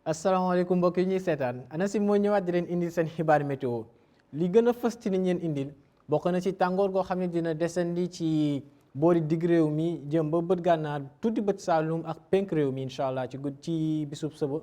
asalaamaaleykum mbokk yi ñuy seetaan ANACIM moo ñëwaat di leen indil seen xibaar météo li gën a fës ci ni ñeen indil bokk na ci tàngoor goo xam ne dina desandi ci boori digg réew mi jëm ba bët gànnaar tuuti bët saalum ak penk réew mi incha allah ci bisub sëba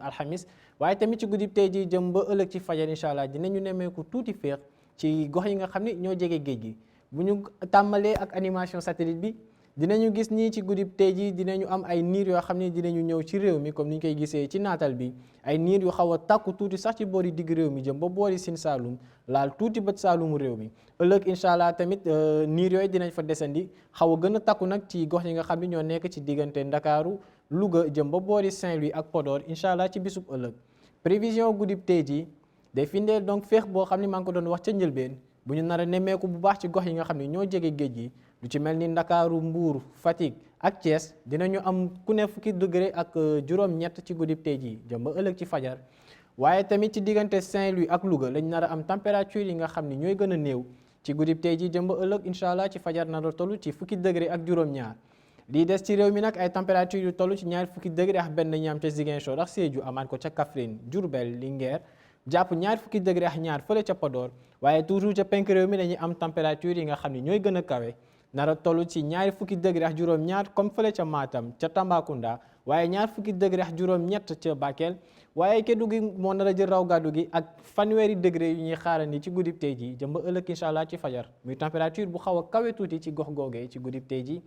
alxamis waaye tamit ci guddib tey ji jëm ba ëllëg ci fajar incha allah dinañu nemmeeku tuuti féex ci gox yi nga xam ne ñoo jege géej gi bu ñu tàmbalee ak animation satellite bi dinañu gis nii ci guddib tey ji dinañu am ay niir yoo xam ne dinañu ñëw ci réew mi comme ni ñu koy gisee ci naatal bi ay niir yu xaw a takku tuuti sax ci boori digg réew mi jëm ba boori Sine Saalum laal tuuti bët saalumu réew mi ëllëg incha allah tamit niir yooyu dinañ fa desandi xaw a gën a takku nag ci gox yi nga xam ne ñoo nekk ci diggante Ndakaaru Louga jëm ba boori Saint-Louis ak Podor incha allah ci bisub ëllëg prévision guddib tey ji day findeel donc féex boo xam ne maa ngi ko doon wax ca njëlbeen bu ñu nar a nemmeeku bu baax ci gox yi nga xam ne ñoo jege géej gi lu ci mel ni Ndakaaru Mbuur Fatick ak Thiès dinañu am ku ne fukki degré ak juróom-ñett ci guddib tey ji jëm ba ëllëg ci fajar waaye tamit ci diggante Saint-Louis ak Louga lañ nar a am température yi nga xam ne ñooy gën a néew ci guddib tey ji jëm ba ëllëg incha allah ci fajar nar a toll ci fukki degré ak juróom-ñaar lii des ci réew mi nag ay température yu toll ci ñaar fukki degré ak benn ñaam ca Ziguinchor ak Sédhiou amaat ko ca Kaffrine Diourbel Linguère jàpp ñaar fukki degré ak ñaar fële ca Podor waaye toujours ca penk réew mi dañuy am température yi nga xam ne ñooy gën a kawe nara toll ci ñaari fukki degré ak juróom-ñaar comme fële ca Matam ca Tambacounda waaye ñaar fukki degré ak juróom-ñett ca Bakel waaye Kédougou moo nar a jël raw gàddu gi ak fanweeri degré yu ñuy xaarandi ci guddib tey ji jëm ba ëllëg incha allah ci fajar muy température bu xaw a kawe tuuti ci gox googee ci guddib tey ji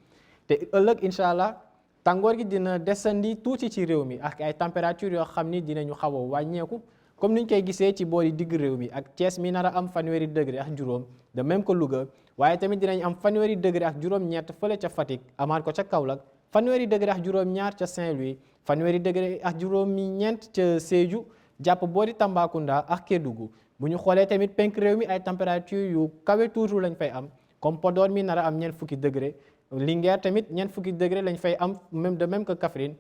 te ëllëg incha allah tàngoor gi dina desandi tuuti ci réew mi ak ay température yoo xam ni dinañu xaw a wàññeeku comme niñ koy gisee ci boori digg réew mi ak Thiès mi nar a am fanweeri degré ak juróom de même que Louga waaye tamit dinañ am fanweeri degré ak juróom-ñett fële ca Fatick amaat ko ca Kaolack fanweeri degré ak juróom-ñaar ca Saint-Louis fanweeri degré ak juróom-ñeent ca Sédhiou jàpp boori Tambacounda ak Kédougou bu ñu xoolee tamit penk réew mi ay température yu kawe toujours lañ fay am comme Podor mi nar a am ñeent fukki degré Linguère tamit ñeent fukki degré lañ fay am même de même que Kaffrine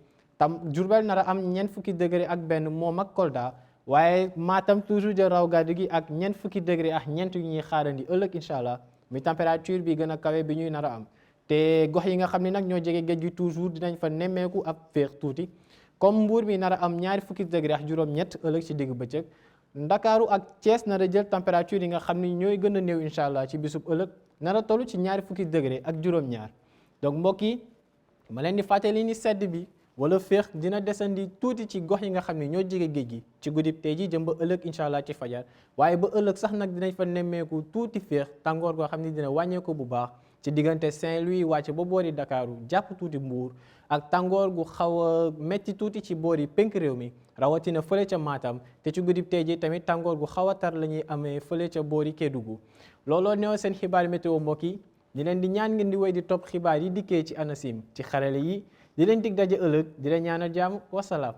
Diourbel nar a am ñeent fukki degré ak benn moom ak Kolda waaye Matam toujours jël raw gàddu gi ak ñeent fukki degré ak ñeent yu ñuy xaarandi ëllëg incha allah muy température bi gën a kawe bi ñuy nar a am te gox yi nga xam ne nag ñoo jege géej gi toujours dinañ fa nemmeeku ab féex tuuti comme Mbuur mi nar a am ñaari fukki degré ak juróom-ñett ëllëg ci digg bëccëg Ndakaaru ak Thiès nar a jël température yi nga xam ne ñooy gën a néew incha allah ci bisub ëllëg nar a toll ci ñaari fukki degré ak juróom-ñaar donc mbokk yi ma leen di fàttali ni sedd bi wala féex dina desandi tuuti ci gox yi nga xam ne ñoo jege géej gi ci guddib tey ji jëm ba ëllëg incha allah ci fajar waaye ba ëllëg sax nag dinañ fa nemmeeku tuuti féex tàngoor goo xam ne dina wàññeeku bu baax ci diggante Saint-Louis wàcc ba boori Dakaaru jàpp tuuti Mbuur ak tàngoor gu xaw a métti tuuti ci boori penk réew mi rawatina fële ca Matam te ci guddib tey ji tamit tàngoor gu xaw a tar la ñuy amee fële ca boori Kédougou looloo neew seen xibaar météo mbokk yi di leen di ñaan ngeen di wéy di topp xibaar yi dikkee ci ANACIM ci xarale yi di leen dig daje ëllëg di leen ñaanal jàmm wasalaam